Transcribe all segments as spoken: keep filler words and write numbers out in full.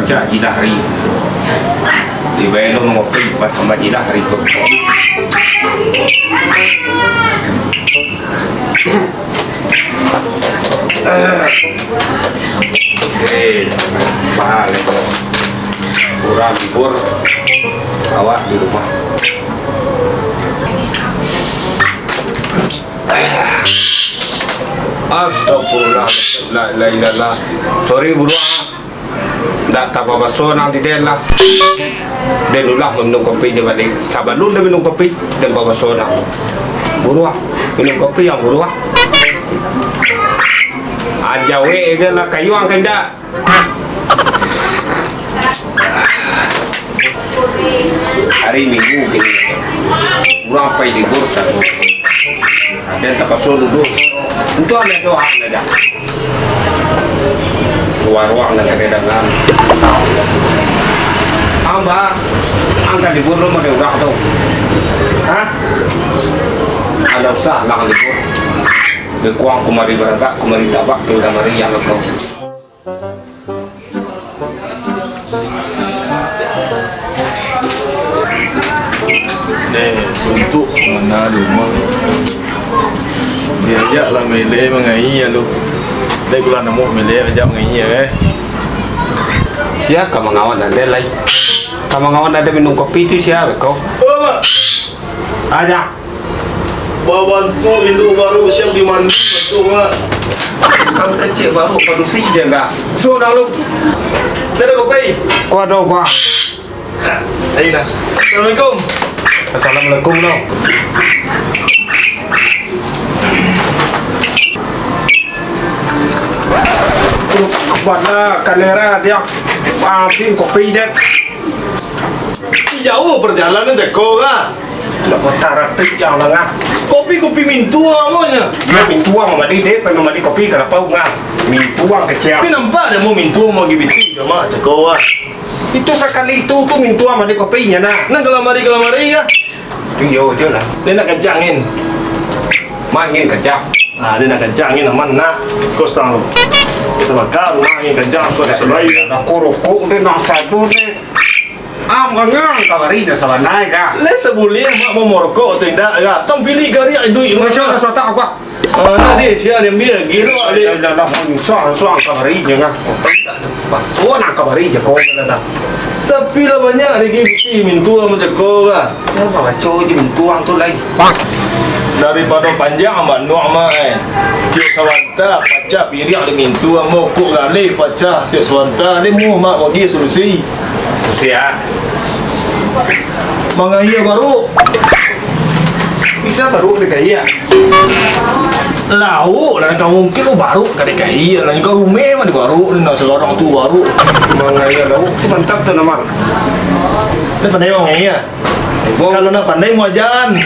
Cak jilah hari. Di bae lo mangopi, batambah jilah hari ko. Eh, mahal ko. Urang libur, awak di rumah. Astagfirullah, la ilaha illallah. Sorry, buruak. Ndak tapabaso nang di den lah. Den ulah maminum kopi di baliak. Sabalun den minum kopi, den pabaso nang. Buruak, minum kopi yang buruak. Ajawek je lah, kayu angkan dak. Hari Minggu kini, urang pai libur sado. Aden tapaso duduak. Untuang ado doa sajo. Suaro nan kadangaran. Amba, angka libur lo mode urang tu. Hah? Anda usah lah libur. Bekuang kumari baragak, kumari tabak, tingga mari yang lekau. Neh, suntuk manga di rumah. Diajak lah mele mangai alu. Dek bulan namuah mele ajak mangai, eh. Sia ka mangawan ade lai? Ka mangawan ade minum kopi tu sia beko? Apo, Mak? Aja. Babantu induak baru siap dimandi bantu, Mak. Kan kecek baru padusi je dah. Sudah lu. Dah ada kopi? Ko ado, ko. Ha, ayo dah. Assalamualaikum. Assalamualaikum, no. Bana kalera dia. Ambil kopi dek. Jauah perjalanan cako ka. Ndak bataratik yang lengah. Kopi, kopi mintuang mo nyo. Yo, mintuang madi dek, pai madi kopi ka lapau ngah. Mintuang kecil. Tapi nampak dek mo mintuang mo gibiti ka mak cako ka. Itu sakali itu tu mintuang madi kopi nyo nah. Nang kalamari-kalamari ka. Tu yo je lah. Dia nak kencangin. Mangin kejap. Ah, dia nak kencangin aman nak. Kos tahu. Kita bakar rumah angin kencang, kos sesuai. Dah korokok dia nak satu ni. Ah, mangang kamari dah sabanai dah. Le sebulan mak mau merokok tu indak ka. Sambil gari ai duit. Masya Allah, suatak aku. Ah, nak dia sia dia ambil gila dia. Dah, dah, dah, mau nyusah, suang kamari je ngah. Pasuan kamari je kau dah. Tapi lah banyak lagi bisi mintuang macam kau ka. Yo, baco je mintuang tu lai. Daripado panjang manuak mak eh. Tiok sabanta pacah piriak di mintuang, mokok galeh pacah tiok sabanta, limo mak bagi solusi. Solusi ah. Mangaia baru. Bisa baru dikaya. Lauk lah, kau mungkin lu baru ka dikaya lah. Kau rumah mah di baru, nak sekarang tu baru. Mangaia lauk tu mantap tu nama. Dia pandai mangaia. Kalau nak pandai, muajan.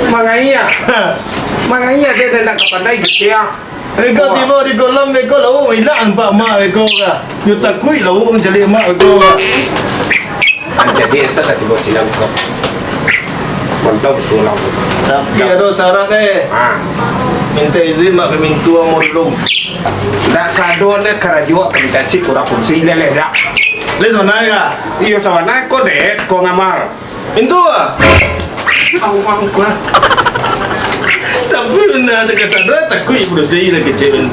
Mangaia. Mangaia dia dah nak pandai kecil. Eko tibo di kolam, eko lauk ilang pak mak eko ka. Nyo takuik lauk mancaliak mak eko ka. Jadi asa dah tibo silang ko. Mantap sulang. Tapi ado syarat eh. Ha. Minta izin mak ka mintuang mo dulu. Ndak sado le karajo ka dikasih kurang kursi le le dak. Le sana ka. Iyo sana ko dek ko ngamal. Mintuang. Awang gua. Tapi bana takasado takuik produksi lah kecil.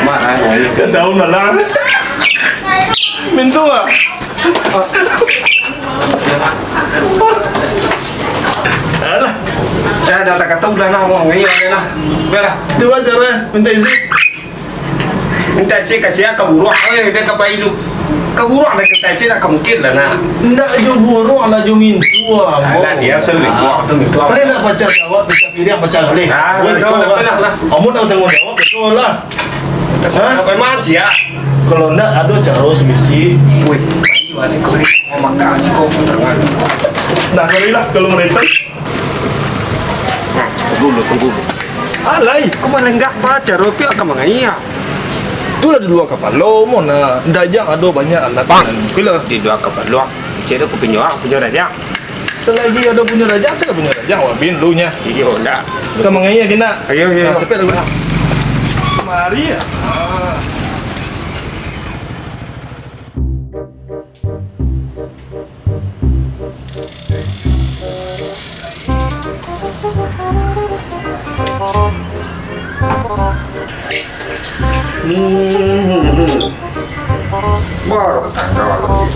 Marah. Kau tahu malah. Mintuang. Alah. Dah, dah tak kata udah lah, mau ngeyel dah lah. Udah lah. Tu aja lah, minta izin. Minta izin ka sia, ka buruak, eh, dia ka pai lu. Ka buruak dah kita izin lah, ka mungkin lah, nah. Ndak jo buruak lah, jo mintuang. Alah, dia sering buruak tu mintuang. Boleh nak pacah jawab, pacah piriang, pacah galeh. Ah, boleh, dah, dah, dah, dah. Amun nak tanggung jawab, betul lah. Ha? Memang sia. Kalau ndak, ado caro solusi. Wih, tadi balik kau beli, mau makan, siko, terang. Nah, kali lah, kalau mereka. Nah, tunggu dulu, tunggu dulu. Alai, kau malenggak baca, Ropi akan mangaiak. Itulah di luar kapalo, mo nah. Ndak jang ado banyak alat nan. Oke lah. Di luar kapalo, cek dah aku punyo, aku punyo dah, jak. Selagi ado punyo dah, jak, cek dah punyo dah, jak, wabin lu nya. Iyo, ndak. Kau mangaiak, kena. Ayo, ayo, ayo. Nah, cepet lah, gua. Mari ya. Hmm. Baru katanggal lagi.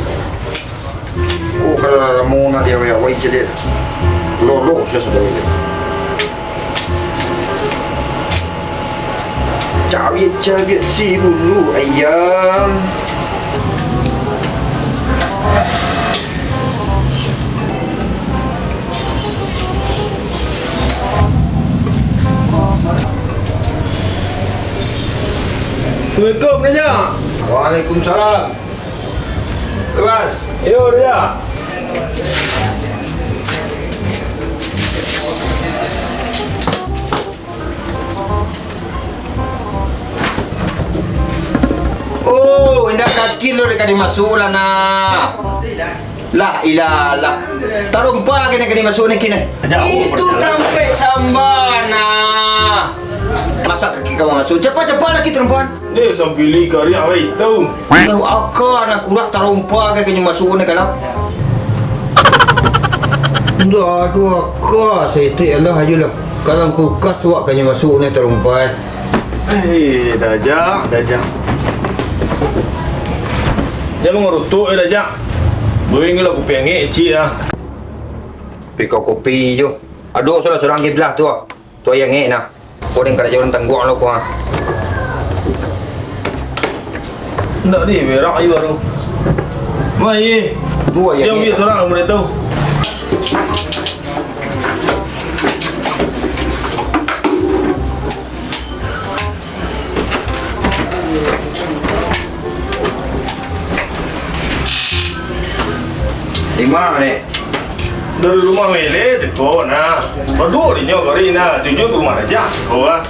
Ko kalau lamo nak diawai-awai jadi lolo sudah sudah ini. Cabiak-cabiak si bulu ayam. Assalamualaikum, Raja. Waalaikumsalam. Bebas. Yo, Raja. Oh, indak kaki lo dek ka dimasuak lah, nah. Lah, ilah, lah. Tarompa kini ka dimasuak ni kini. Itu tampek samba, nah. Masak kaki ka masuak. Cepat, cepat lagi tarompa. Deh, sampili kariak baik tu. Lah, aka anak kurak tarompa ka kanyo masuak ni kalam. Aduh, aduh, aka setik Allah ajo lah. Kalam kulkas wak kanyo masuak ni tarompa. Eh, Dajak, Dajak. Jan mangarutuk, eh, Dajak. Buing lah kupi angek, cik, ah. Kopi kau kopi jo. Aduk surang-surang kiblah tu, ah. Tu ayah angek nah. Kau deng karajo urang tangguang lo, kau, ah. Ndak di berak ayo tu. Mai. Tu ayah angek. Dia ambil surang, boleh tahu. Imam ni. Dari rumah Mele ceko nah. Baduo dinyo kari nah, tujuan ka rumah raja ceko lah.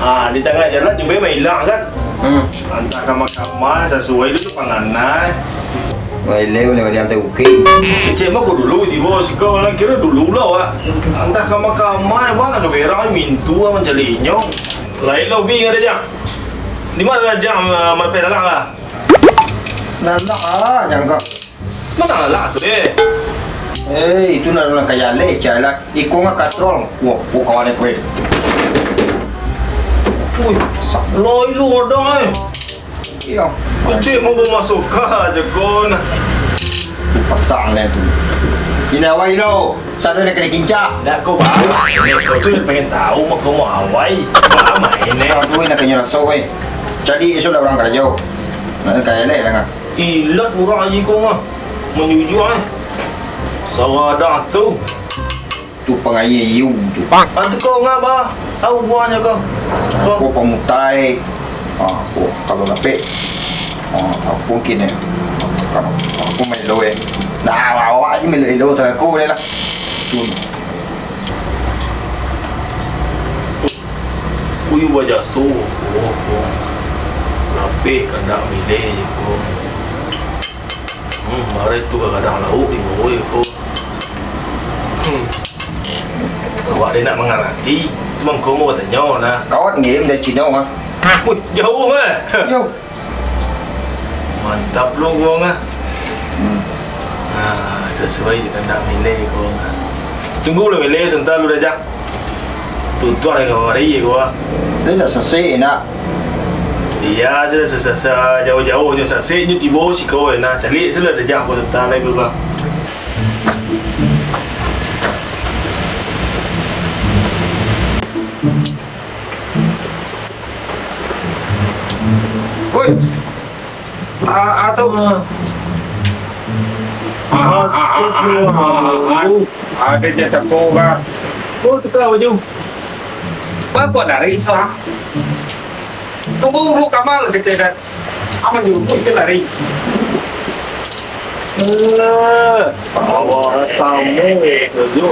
Ah, di tangah jalan jumpa mailang kan. Hmm. Antah kamar-kamar sasuai tu panganai. Wah, ile boleh balian teh uki. Kecek mah ko dulu tibo, sikau lah kira dulu lah, wak. Antah kama-kama, wak, nak ka berang, mintu lah mancaliaknyo. Lain lah ubi ngan Dajak. Di ma Dajak, ah, malapeh lalak lah? Lalak ah, jangka. Ma tang lalak tu deh? Eh, itu nak dalam kaya leh, cai lah. Iko ngan katrol. Wah, wah, kawan aku, eh. Wih, sa-, lai lu odang, eh. Iyo. Kucing mau masuk ka aja kau nah. Pasang lah tu. Ini awai lo. Sado nak kena kincah. Dak kau, Bang. Kau tu pengen tahu mau kau mau awai. Bang, main, eh. Kau tu nak kena raso, eh. Cari esok lah orang karajo. Nak kaya leh lah, ngah. Ilat urang aji kau mah. Manjujua, eh. Sawadah tu. Tu pangaia you tu. Antu kau ngapa? Tahu buahnyo kau. Kau. Aku pamutai. Ah, aku kalau dapek. Ah, aku mungkin eh. Aku main lo eh. Nah, awak aja main lo tak aku boleh lah. Tu. Kuyu bajaso, ko, ko. Lapeh kandak mileh je, ko. Hmm, marai tu ka gadang lauak di bawah, ko. Hmm. Awak dek nak mangarati, tu mangko mau batanyo nah. Kawat ngirim dari Cino, ah. Wih, jauh, eh? Yo. Mantap lo gua ngah. Hmm. Ah, sasuai jo kandak Mele gua ngah. Tunggu lo Mele, sabanta lo Dajak. Tutuak dengan kamari gua. Dia nak sasik nak. Iya, sudah sasa jauh-jauh nyo sasik nyo tibo siko nah. Caliak sudah Dajak gua sabanta lai gua. Woi. Ah, ah, tu. Ah, ah, ah, ah, ah, ah. Ada je capo ka. Oh, tukar baju. Bapak dari suah. Tunggu dulu kamal kecil kan. Aman dulu, itu lari. Eh, awak samo sajo.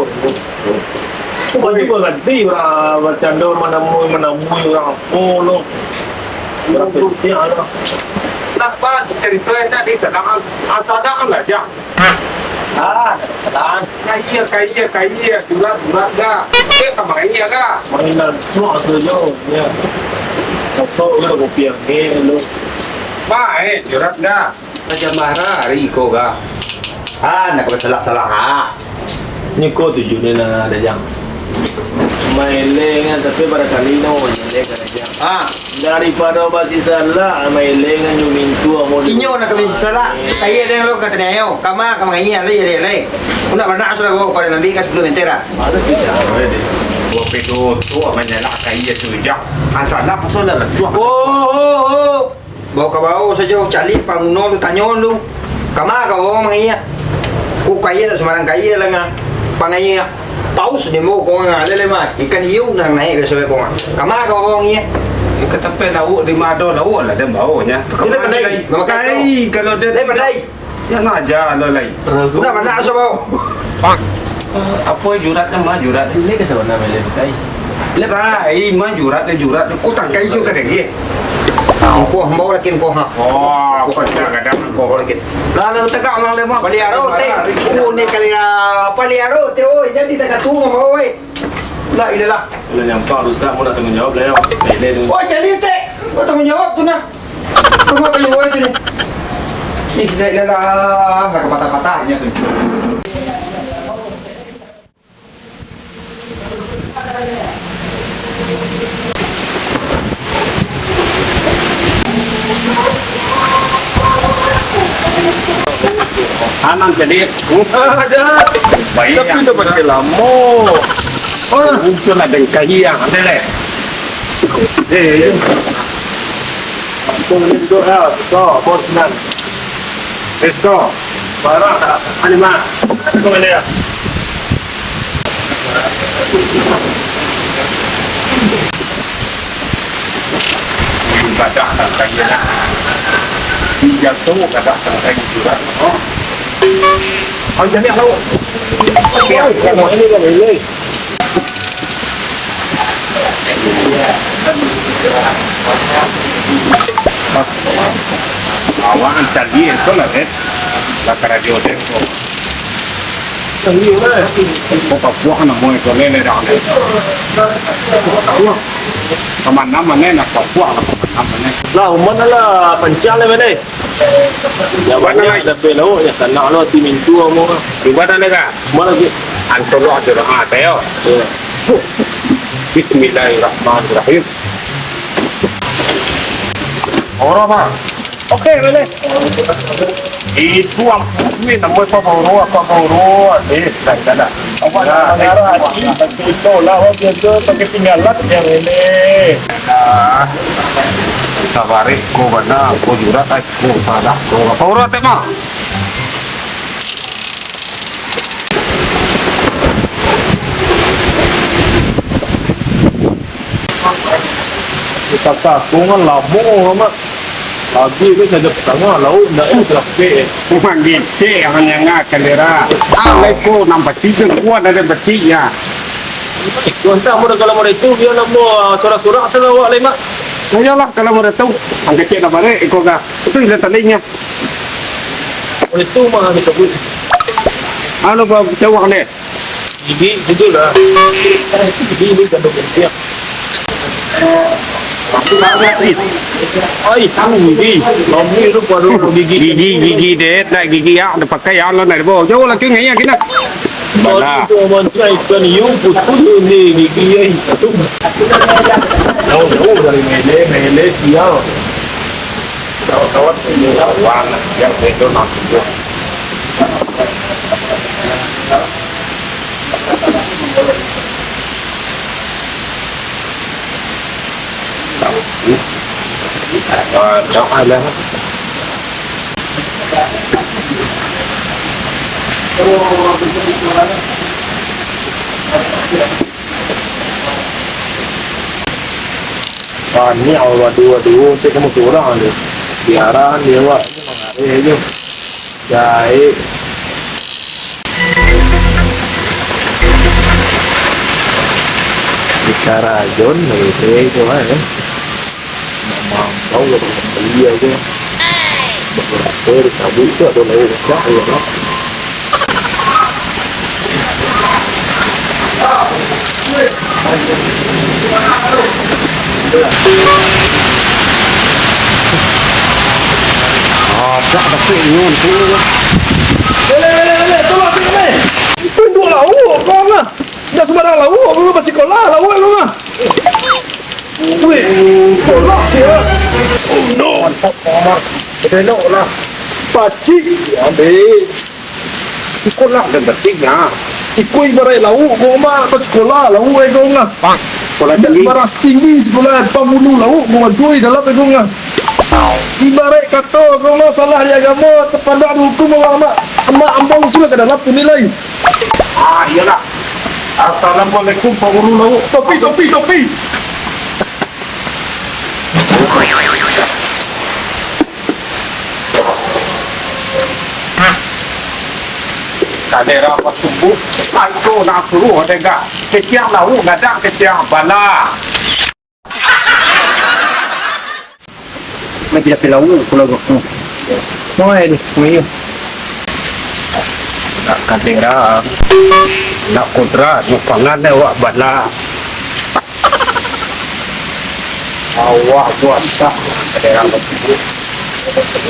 Kok baju baganti urang bacando manamui-manamui urang apo lo. Urang pestian lo. Nah, Pak, carito enak di Sadang, ah, Sadang lah, Jak. Ah, Sadang. Kaya, kaya, kaya, jurak, jurak, ga. Dia kamari, ya, ga? Mainan suak sajo, ya. Kosong tu kopi angin tu. Baik, jurat dah. Macam marah hari ko ga. Ah, nak basalah-salah, ah. Nyo ko tujuan ni nah, Dajang. Maeleng kan, tapi barakali no maeleng kan, Dajang. Ah. Daripado basisalah, maeleng kan nyo mintu amo. Inyo nak ka basisalah. Kaya den lo ka taniayo. Kama ka mangayia lai, lai, lai. Ku nak bana sudah bawa ka dalam bik ka sapuluah meter ah. Ada tu cara dia. Gua pedo tu manyalah kaya tu jak. Asal nak pasal dalam suah. Oh, oh, oh, oh. Bawa ka bawah sajo, caliak panguno tu, tanyo lu. Kama ka bawah mangayia? Ku kayia ndak sumbarang kayia lah, nga. Pangayia paus di muko nga, lele mah. Ikan hiu nan naik biaso ko nga. Kama ka bawah mangayia? Ka tampai lauak, di ma ado lauak lah, den bawa nya. Dia pandai, mamakai tu. Ai, kalau dia dia pandai. Yang aja lo lai. Nak mana asa bau? Pak. Apo jurat nyo mah, jurat? Lai ka sabana lai, Kai. Lai, mah jurat, jurat. Ko tangkai isu ka dagi. Ko hambau lakin ko ha. Oh, ko dah gadang ko lakin. Lah, lah, tegak lah, Mak. Paliaro te. Ko ni kali lah. Paliaro te, oi, jadi tagatu mah, oi. La ilaha. Kalau nyampang rusak, mau nak tanggung jawab lah, yo. Pele tu. Oh, cari te. Kau tanggung jawab tu nah. Tunggu apa yang buat tu ni? Ih, tidak, tidak lah, nak patah-patahnya tu. Anam jadi. Ada. Baik. Tapi dah pakai lama. Oh, itu nak dengkai yang ada deh. Eh, ya. Ampun, ni duduk lah. Betul, bos, senang. Let's go. Barang tak? Ani, Mak. Betul, dia. Ibadah tak kaya lah. Dijatuh, kadang tak kaya juga. Oh. Ang janiah tau. Siap. Ang ini kan ini. Awak ang cari itu lah, eh. Lah karajo deh. Cari lah. Kok kapuak namo itu lele dah. Wah. Kamana-mana nak kapuak lah, kamana-mana. Lah, umpan lah pancang lah, mana? Ya, banyak, tapi lauk, ya, sanak lo, ati mintu, amo. Ibadah lega. Mana lagi? Antolo aja doa, tayo. Ya. Bismillahirrahmanirrahim. Orang, Pak. Oke, boleh. Itu ampun, nama Pak Boro, Pak Boro. Eh, dah, dah, dah. Awak dah marah hati, tapi itulah, awak biasa pakai tinggalan yang ini. Nah, sabareh ko bana, ko jurat, ai. Oh, salah. Oh, apa urut, Mak? Kata aku kan lamo amat. Habis tu sajam satangah, lauk ndak eh, terapek eh. Manggicik, yang nyangak kalera. Alai ko, nampak tiga, kuat ada becik ya. Tuan tak mau kalau mau itu, biar namo sorak-sorak salah awak lai, Mak. Ayolah, kalau mau itu, angkat cek dah balik, iko kah. Itu ila talinya. Oleh tu mah habis aku. Anu, ba-, jauah deh. Gigi, jujur lah. Gigi ni kandung kecil. Ai, tu gigi. Kami tu baru gigi. Gigi, gigi deh, nak gigi ya, dah pakai ya, Allah nak dibawa. Jauh lah, tu ngayah kita. Bala. Baru tu mancai ikan hiu, putus ni gigi ya. Jauh-jauh dari Mele, Mele, sial. Kawan-kawan punya kawan yang beda nasib. Ada lah. Banyak awak duo-duo, cek kamu surang tu. Biaran dia awak tu mangareh je. Jahek. Kita rajon lagi tu, eh. Nak mangkau lah, beli aja. Berapa disabuik tu ada lauk pecah, ya, kan? Adak dapek inyo tu. Eleh, eleh, eleh, tolong, tolong, eleh. Induak lauak ko, Ngah. Indak sumbarang lauak ko, basikola lauak ko, Ngah. Wih, tolong, sia. Oh, no. Mantap, Omar. Elok lah. Pacik. Ambil. Iko lah, dan penting, nah. Iko ibaraik lauak ko, Mak, basikola lauak ko, Ngah. Sikola tinggi. Indak sumbarang tinggi sikola, pangulu lauak ko, aduh, dalam ko, Ngah. Ibaraik kato ko, Ngah, salah di agamo, tapadak di hukum, Mak. Amak ambo usul ka dalam tu nilai. Ah, iyolah. Assalamualaikum, pangulu lauak. Topi, topi, topi. Kadera batumbuah, aiko nak suruah dega. Kecek lauak gadang, kecek bala. Lagi dapek lauak pulo ko. Moi ni, moi yo. Nak kadera, nak kodrat, nak pangan dek awak bala. Awak puasa, kadera batumbuah.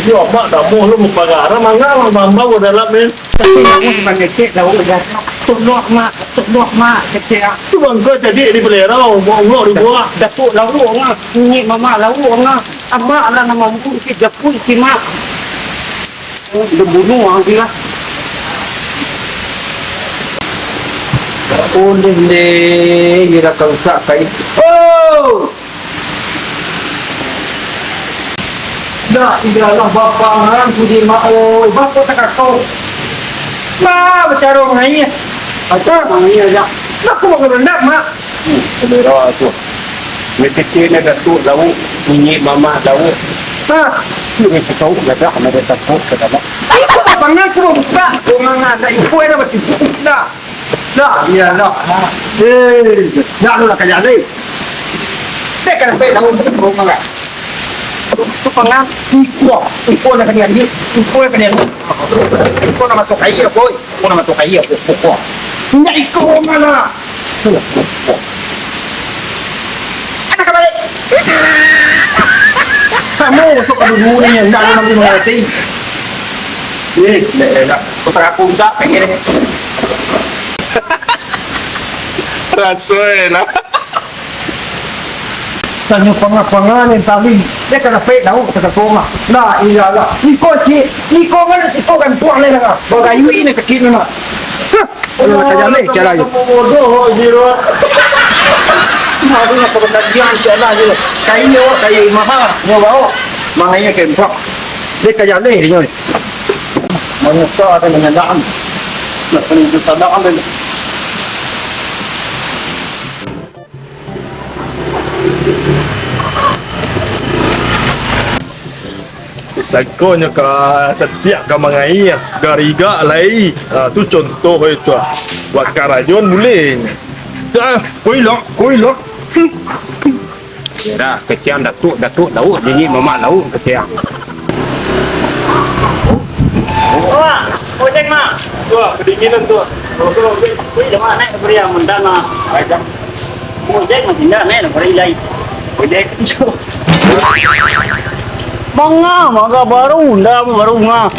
Iyo, Amak, namuah lo mupagarah, manga mambau dalam ni. Tapi namuah mangecek lauak gadang. Tolong, Mak, tolong, Mak, kecek. Tu bangka jadi di pelero, buak-buak di buak. Datuak lauak, Mak. Niniak mamak lauak, Mak. Amak lah nan mambuek si japuik si, Mak. Dibunuah ang tu lah. Ulih deh, ira ka rusak kai. Oh! Dak, idalah bapangan tu di mak, oi. Bapa takakau. Mak, bacaro mangaia. Bacaro mangaia, Dak. Dak, aku mau ngerendak, Mak. Hmm, selera tu. Mie kecil ni datuak lauak, niniak mamak lauak. Ha. Tu mie sesau gadah, nak dia takut ke dalam. Iko lapangan tu buka. Orang ada iko ada bacucuk dah. Dah, iya dah. Eh, dah lu lah kaya ni. Dek kan sampai daun tu orang kan. Tu pangan. Iko, iko nak kena ambil, iko nak kena ambil. Iko nak masuk air, boy. Ko nak matuak aia, ko, ko, ko. Indak iko mah lah. Anak ka balik. Samo masuk ka dunia ni, indak ado nan mangarati. Eh, dah, dah. Ko tangah puncak, kayaknya ni. Raso, eh, lah. Tanyo panga-panga ni tadi, dia kana pek daun ka takong ah. La ilaha. Iko cik, iko kan siko kan tuang ni lah. Bagayui ni kecil ni mah. Hah. Alah, ka jaleh, ka jaleh. Bodoh, Jirot. Nah, tu nak pertandingan, insya Allah, Jirot. Kain dia, kain mahal, nyo bawa. Mangainya kempak. Dia ka jaleh, dia nyo. Manusia ada mengenaan. Nak kena disadaan, dia. Sakonyo ka satiak ka mangaia, garigak lai. Ha, tu contoh itu ah. Buat karajon bulihnyo. Dah, koilok, koilok. Dah, keciang datuk, datuk lauk, niniak mamak lauk, keciang. Wah, ojek, Mak. Wah, kedinginan tu. Wih, jamaah naik beri yang mentah, Mak. Ojek, Mak, tindak naik, nak beri lai. Ojek. Manga, manga baru, ndak baru, Mak.